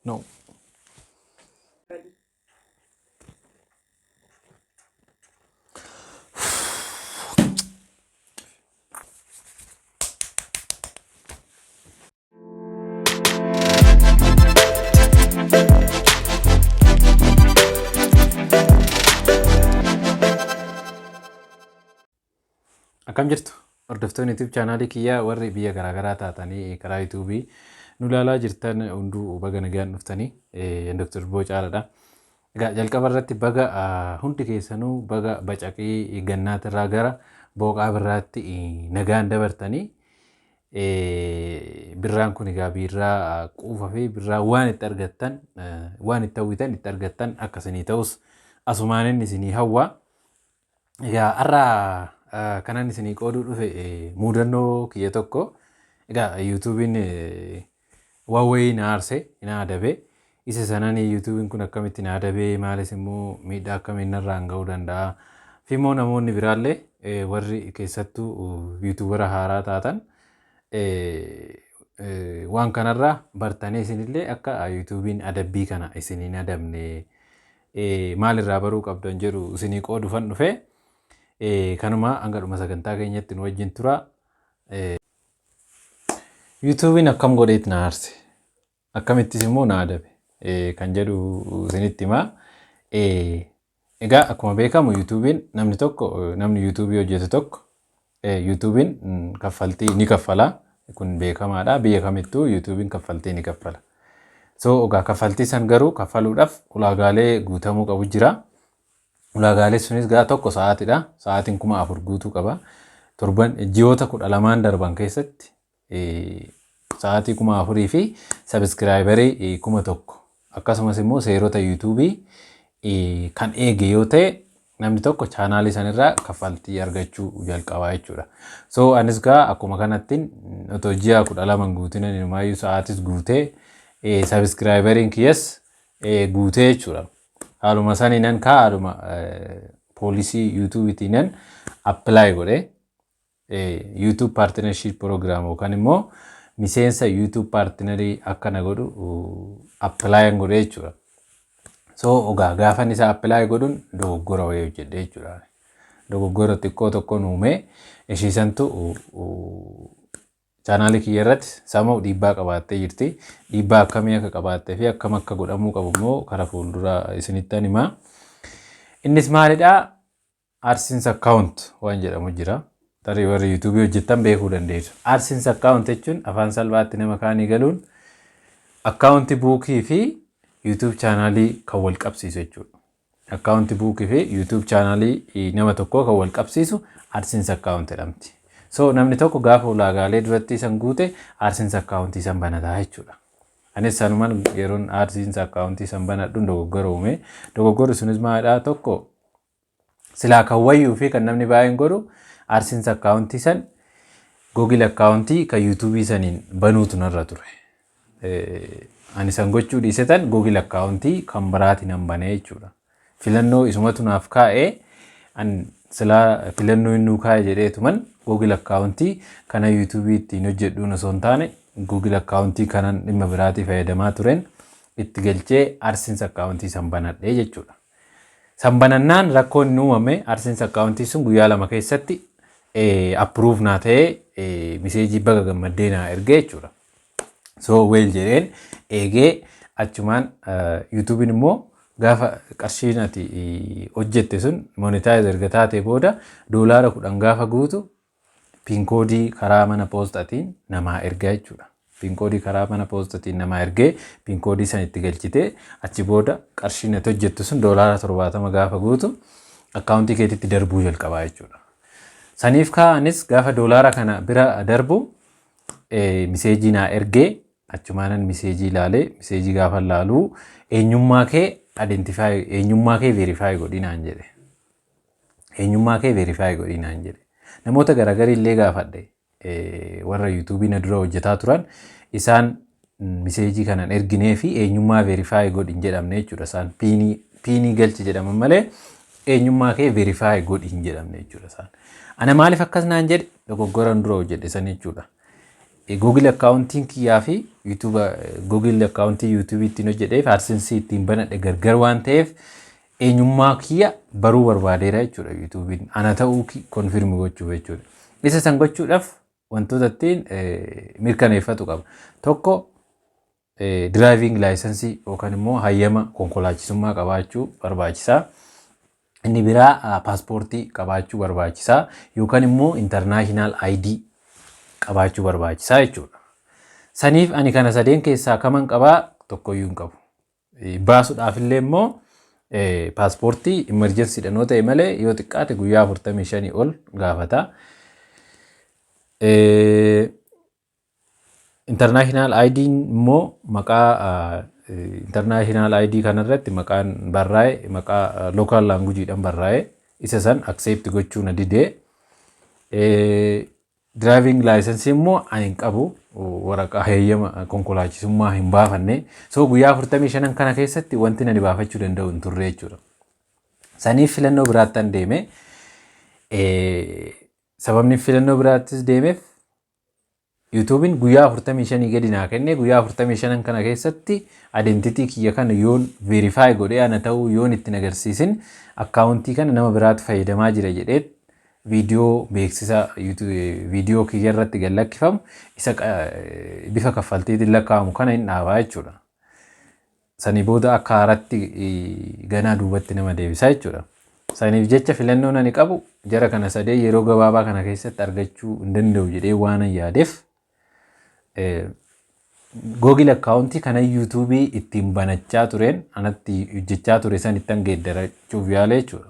No. Akkam jirtu hordoftoonni YouTube chaanaalii kiyyaa, warri biyya garaagaraa taatanii karaa YouTube nu ilaalaa jirtan hunduu, baga nagaan dhuftanii. Dr. Boocaadha. Egaa jalqaba irratti baga hundi keessanuu baga bacaqii gannaatirraa gara booqaa birraatti nagaan dabartanii. Birraan kun egaa birraa quufa fi birraa waan itti argattan, waan itti hawwitan itti argattan akkasinii ta'us asumaanin isinii hawwa. Egaa har'a kanan isinii qooduu dhufe muudannoo kiyya tokko. Egaa YouTube'n waan wayii na aarse, na adabe. Isa sanaan YouTube'n kun akkamitti na adabee, maalis immoo miidhaa akkamiin narraan ga'uu danda'a? Fi immoo namoonni biraallee, warri keessattuu YouTubera haaraa taatan, waan kanarraa bartanii isinillee akka YouTube'n adabbii kana isin hin adabne maalirraa baruu qabdan jedhu isinii qoodufan dhufe. Kanuma hanga dhuma sagantaa keenyatti nu wajjin tura. YouTube'n akkam godheet na aarse? Akkamittis immoo na adabe? Kan jedhu isinitti himaa. Egaa akkuma beekamu YouTube'n namni tokko, namni YouTube hojjetu tokko, YouTube'n kaffaltii ni kaffala. Kun beekamaadha. Biyya kamittuu YouTube'n kaffaltii ni kaffala. So egaa kaffaltii san garuu kaffaluudhaaf ulaagaalee guutamuu qabu jira. Ulaagaalee sunis gaa tokko sa'aatiidha. Sa'aatiin 4000 guutuu qaba. Torban ji'oota 12n darban keessatti sa'aatii 4000 fi subscriberii 1000, akkasumas immoo seerota YouTubeii kan eege yoo ta'e, namni tokko chaanaalii sanirraa kaffaltii argachuu jalqabaa jechuudha. So anis gaa akkuma kanattiin otoo ji'a 12 guutinan inumaayyuu sa'aatis guutee, subscriberiin kiyyas guutee jechuudha. Haaluma saniinan kaa haaluma policy YouTubeiitiinan apply godhee YouTube Partnership Program yookaan immoo miseensa YouTube Partnerii akka na godhu apply godhee jechuudha. So ogaa gaafan isa apply godhuun dogoggora wayii hojjedhe jechuudha. Dogoggora xiqqoo tokkoon uumee ishiisantu chaanaalii kiyya irratti sama dhiibbaa qabaattee jirti. Dhiibbaa akkamii akka qabaattee fi akkam akka godhamuu qabu immoo karaa fuulduraa isinittan himaa. Innis maalidhaa? AdSense account waan jedhamu jira. Tarii warri YouTube hojjettan beekuu dandeessu. AdSense account jechuun afaan salphaatti nama kaanii galuun account bookii fi YouTube chaanaalii kan wal qabsiisu jechuudha. Account bookii fi YouTube chaanaalii nama tokkoo kan wal qabsiisu AdSense account jedhamti. So namni tokko gaafa ulaagaalee duratti isan guute AdSense account isan banataa jechuudha. Anis sanumaan yeroon AdSense account isan banadhuun dogoggora uume. Dogoggorri sunis maalidhaa? Tokko, silaa kan wayyuu fi kan namni baay'een godhu AdSense account san Google account kan YouTube saniin banuutu narra ture. Ani san gochuu dhiisetan Google account kan biraatiin nan banee jechuudha. Filannoo isumatu naaf kaa'ee, an silaa filannoo innuu kaa'e jedheetuman Google account kana YouTube ittiin hojjedhuun osoo hin taane Google account kanan dhimma biraatii fayyadamaa tureen itti galchee AdSense account san banadhee jechuudha. San banannaan rakkoon inni uumame, AdSense account sun guyyaa 2 keessatti approve naa ta'ee messageii baga gammaddee naa ergee jechuudha. So well jedheen eegee achumaan YouTubein immoo gaafa qarshiin ati hojjette sun monetize erga taatee booda $10 gaafa guutu PIN codeii karaa mana poostaatiin namaa ergaa jechuudha. PIN codeii karaa mana poostaatiin namaa ergee, PIN codeii san itti galchitee, achi booda qarshiin ati hojjettu sun $70 gaafa guutu accountii keetitti darbuu jalqabaa jechuudha. Saniif kaa'anis gaafa doolaara kana bira darbu messageii naa ergee, achumaanan messageii ilaalee, messageii gaafa ilaaluu "Eenyummaa kee identify, eenyummaa kee verify godhi" naan jedhe. "Eenyummaa kee verify godhi" naan jedhe. Namoota garaagarii illee gaafadhe, warra YouTubeii na dura hojjetaa turan, isaan messageii kanan erginee fi "Eenyummaa verify godhi" hin jedhamne jechuudha. Isaan PINii galchi jedhaman malee "Eenyummaa kee verify godhi" hin jedhamne jechuudha isaan. Ana maaliif akkas naan jedhe? Dogoggoran dura hojjedhe san jechuudha. Google accountiin kiyyaa fi YouTube, Google accountii YouTube ittiin hojjedheef AdSense ittiin banadhe gargar waan ta'eef, eenyummaa kiyya baruu barbaadeera jechuudha YouTubein ana ta'uu confirm gochuuf jechuudha. Isa san gochuudhaaf wantoota ittiin mirkaneeffatu qaba. Tokko, driving license yookaan immoo hayyama konkolaachisummaa qabaachuu barbaachisaa. Inni biraa paaspoortii qabaachuu barbaachisaa yookaan immoo international ID qabaachuu barbaachisaa jechuudha. Saniif ani kana sadeen keessaa kaman qabaa? Tokkoyyuu hin qabu. Baasuudhaaf illee immoo paaspoortii emergencydhaan yoo ta'e malee yoo xiqqaate guyyaa 45 ol gaafata. International ID immoo maqaa international ID kanarratti maqaan barraa'e maqaa local languageiidhaan barraa'e, isa san accept gochuu na didee. Driving license immoo ani hin qabu, waraqaa heeyyama konkolaachisummaa hin baafanne. So guyyaa 45 kana keessatti wanti ani baafachuu danda'u hin turre jechuudha. Saniif filannoo biraattan deeme. Sababni filannoo biraattis deemeef, YouTubeiin guyyaa 45 gadi naa kenne. Guyyaa 45 kana keessatti identity kiyya kana yoon verify godhee ana ta'uu yoon ittiin agarsiisin, accountii kana nama biraatu fayyadamaa jira jedhee viidiyoo beeksisa viidiyoo kiyya irratti gad lakkifamu isa bifa kaffaltiitiin lakkaa'amu kana hin dhaabaa jechuudha. Sanii booda akka haaratti ganaa duubatti nama deebisaa jechuudha. Saniif jecha filannoon ani qabu jara kana sadee yeroo gabaabaa kana keessatti argachuu hin danda'u jedhee waan yaadeef, Google accountii kana YouTubeii ittiin banachaa tureen anatti hojjechaa ture san ittiin geeddarachuuf yaale jechuudha.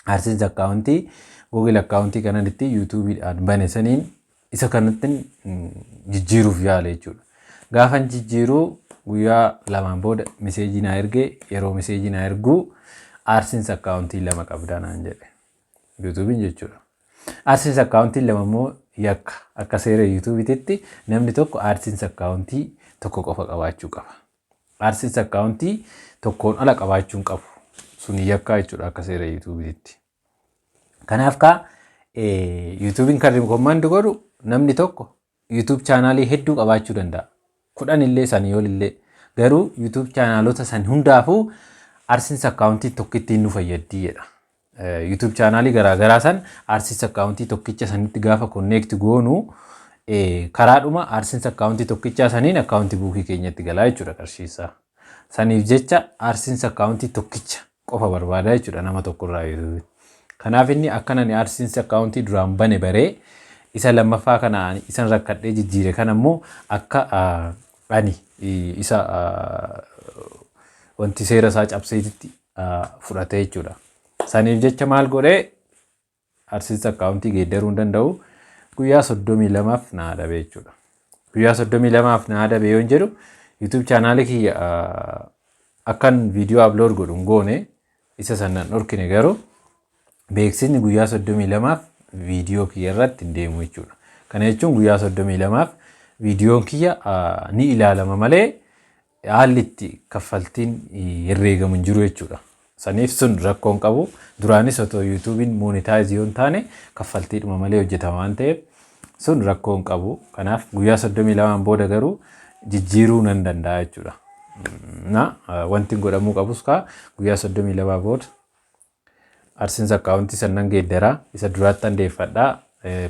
AdSense accountii Google accountii kanan itti YouTubeiidhaan bane saniin isa kanatti jijjiiruuf yaale jechuudha. Gaafan jijjiiruu guyyaa 2n booda messageii naa ergee. Yeroo messageii naa erguu "AdSense accountii lama qabdaa" naan jedhe. YouTubeiin jechuudha. AdSense accountii lama immoo yakka. Akka seera YouTubeiititti namni tokko AdSense accountii tokko qofa qabaachuu qaba. AdSense accountii tokkoon ala qabaachuu hin qabu. Suni yakkaa jechuudha akka seera YouTubeiititti. Kanaaf kaa YouTubeiin kan recommend godhu, namni tokko YouTube channelii hedduu qabaachuu danda'a. 10 illee, sanii ol illee. Garuu YouTube channelota san hundaafuu AdSense accountii tokkittiin nu fayyaddi jedha. YouTube channelii garaagaraa san AdSense accountii tokkicha sanitti gaafa connect goonu, karaadhuma AdSense accountii tokkichaa saniin account bookii keenyatti galaa jechuudha qarshiisaa. Saniif jecha AdSense accountii tokkicha qofa barbaada jechuudha nama tokkorraa YouTube. Kanaaf inni akka nani AdSense accountii duraan bane baree, isa lammaffaa kana isan rakkadhee jijjiire kana immoo akka ani isa wanti seera isaa cabseetitti fudhate jechuudha. Saniif jecha maal godhee, AdSense accountii geeddaruu hin danda'u, guyyaa 32f na adabe jechuudha. Guyyaa 32f na adabe yoon jedhu, YouTube channelii kiyya akkan viidiyoo upload godhu hin goone, isa sannan dhorkine, garuu beeksisni guyyaa 32f viidiyoo kiyya irratti hin deemu jechuudha. Kana jechuun guyyaa 32f viidiyoon kiyya ni ilaalama malee haalli itti kaffaltiin herreegamu hin jiru jechuudha. Saniif sun rakkoo hin qabu. Duraanis otoo YouTubeiin monetize yoo hin taane kaffaltiidhuma malee hojjetama waan ta'eef sun rakkoo hin qabu. Kanaaf guyyaa 32n booda garuu jijjiiruu nan danda'a jechuudha. Na wanti godhamuu qabus kaa guyyaa 32 booda AdSense accountii sannan geeddaraa, isa duraatti handeeffadhaa,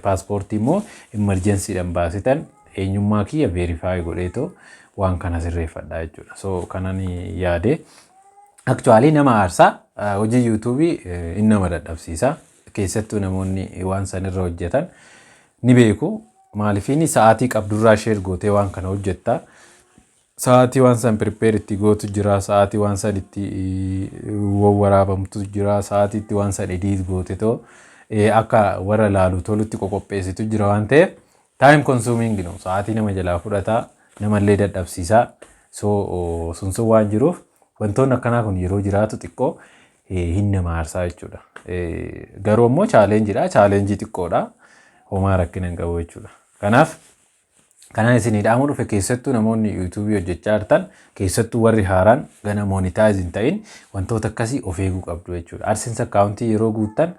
paaspoortii immoo emergencydhaan baasitan eenyummaa kiyya verify godheetoo waan kana sirreeffadhaa jechuudha. So kanan yaade actually nama aarsaa, hojii YouTubeii inni nama dadhabsiisa. Keessattuu namoonni waan sanirra hojjetan ni beeku. Maaliifini sa'aatii qabdurraa share gootee waan kana hojjetta. Sa'aatii waan san prepare itti gootu jira, sa'aatii waan san itti wawwaraabamtu jira, sa'aatii itti waan san edit gootetoo akka warra laalu tolutti qoqopheessitu jira waan ta'eef, time consuming no, sa'aatii nama jalaa fudhataa, namallee dadhabsiisaa. So sun sun waan jiruuf, wantoonni akkanaa kun yeroo jiraatu xiqqoo hin nama aarsaa jechuudha. Garuu immoo challengeiidha. Challengeii xiqqoodha. Homaa rakkina hin qabu jechuudha. Kanaaf kanaan isinii dhaamuu dhufe, keessattuu namoonni YouTubeii hojjechaa jirtan, keessattuu warri haaraan gana monetize hin ta'in, wantoota akkasii of eeguu qabdu jechuudha. AdSense accountii yeroo guuttan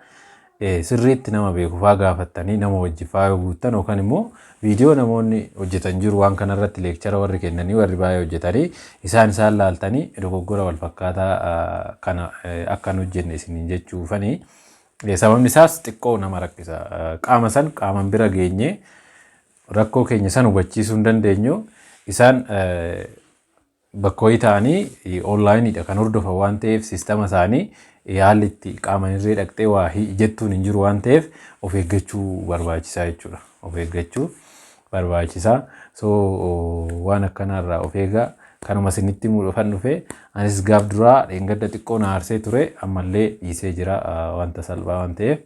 Sirriitti nama beeku faa gaafattanii nama wajji faa yoo guuttan yookaan immoo viidiyoo namoonni hojjetan jiru waan kanarratti lecture warri kennanii, warri baay'ee hojjetanii, isaan isaan laaltanii dogoggora wal fakkaataa kana akka hin hojjenne isiniin jechuufanii. Sababni isaas xiqqoo nama rakkisa. Qaama san qaaman bira geenye rakkoo keenya san hubachiisuu hin dandeenyu. Isaan bakka wayii ta'anii onlineiidha kan hordofan waan ta'eef, systema isaanii haalli itti qaama irree dhaqxee waa jettuun hin jiru waan ta'eef, of eeggachuu barbaachisaa jechuudha. Of eeggachuu barbaachisaa. So waan akkanaarraa of eegaa. Kanuma isinitti himuu dhufan dhufe. Anis gaaf duraa dheengadda xiqqoo na aarsee ture, ammallee dhiisee jira. Wanta salphaa waan ta'eef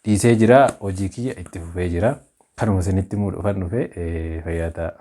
dhiisee jira, hojii kiyya itti fufee jira. Kanuma isinitti himuu dhufan dhufe. Fayyaa ta'a.